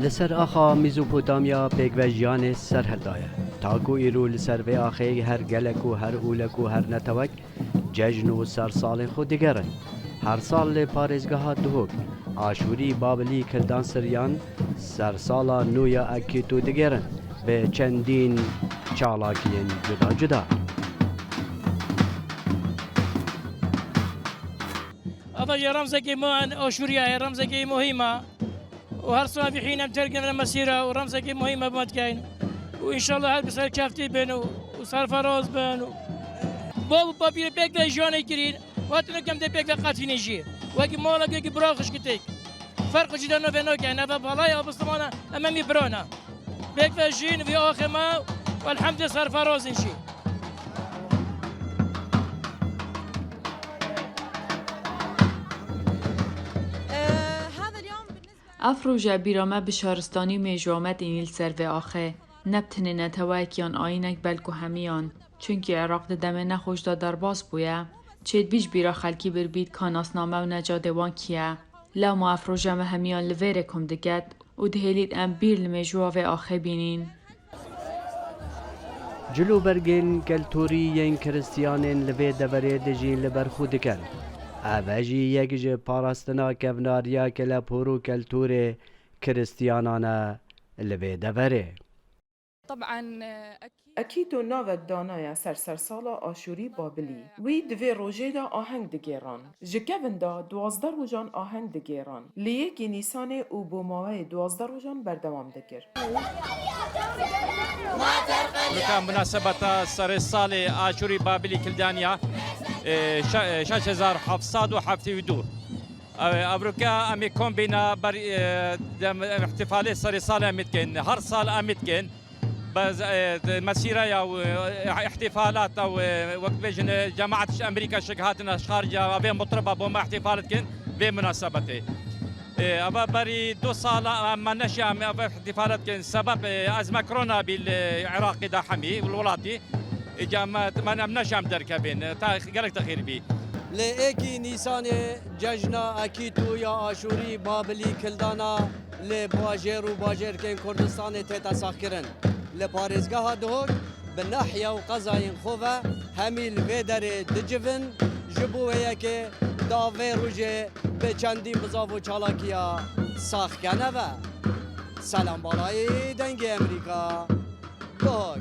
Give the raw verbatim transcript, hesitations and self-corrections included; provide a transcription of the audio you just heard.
Li ser axa Mîzopotamya pêkvejiyanê serhilda ye. Ta ku îro li ser vê axê her gelek û her olek û her netewek cejn û sersalên xwe digerin. Her sal li parêzgeha Duhok, Aşûrî Babilî Kildan Siryan sersala nû ya Akîto digerin, bi çendîn çalakiyên cuda cuda. Ava jî remzekî me, Aşûriya ye, remzekî muhîm e. Û her sal vî hîn em têr kirin mesîra û remzekî muhîm e bi me dikeyn. Û înşallah her bi serkeftî bin û, û serferaz bin û bab û bapîrê pêk ve jiyanê kirîn. Wextê nukem dê pêk ve qetînê jî. Wekî malek, wekî bira xişkitêk. Ferq jî de navê nake, neve balay a Bislimana, em hemî bira ne. Pêk ve jîn vî axê me, welhemdê serferazin jî. Ev roje bîra me bi şaristanî û mêjû Amed înî li ser vê axê. Ne bi tenê neteweyek yan ayinek belku hemiyan. Çunkî Iraq di demê nexweş de derbas bûye. Çêdibî ji bîra xelkî birbît ka nasname û necadê wan kî ye. Lewma ev roje me hemiyan li vêrê kom diket û dihêlît em bîr li mêjûwa vê axê bînîn. Cil û bergên keltûrî yên kiristiyanên li vê deverê dijîn li ber xwe dikin. Ev e jî yek ji parastina kevnariya kelepûr û keltûrê kiristiyanan e li vê deverê. Ekîto navek dana ye ser sersala Aşûrî Babilî. Wî di vê rojê de aheng digêran. Ji kevin de duwazdeh rojan aheng digêran. Li yekî Nîsanê û bo maweyê duwazdeh rojan berdewam dikir. Nika munasebeta serê salê Aşûrî Babilî Kildaniya, e, şe-, e, şeş hezar heft sed û heftê û du. Ev, evroke em ê kombîna ber, e, dem, îhtîfalê serê salê em ê dikin. Her sal em ê dikin. Bes, e, mesîreya û, e, îhtîfalat û, e, wek bêjin, e, cemaet ji Amerîka şik hatine ji xarica, vê mutriba bo me îhtîfal dikin vê munasebetê. E, eva berî du sala em me neşiya em eva îhtîfal dikin. Sebeb, e, ezme korona bî li Iraqê de hemî, li welatî. Îca me, me em neşiya em derkevin. Ta gelek te xêr bî. Li êkî Nîsanê cejna Ekîto ya Aşûrî Babilî Kildana li bajêr û bajêrkên Kurdistanê tête saxkirin. Li parêzgeha Duhok bi nahya û qezayên xwe ve hemî li vê derê dicivin, ji bo wê yekê da vê rojê bi çendîn bizav û çalakiya sax kene ve. Selam Balayî, Dengê Amerîka, Duhok.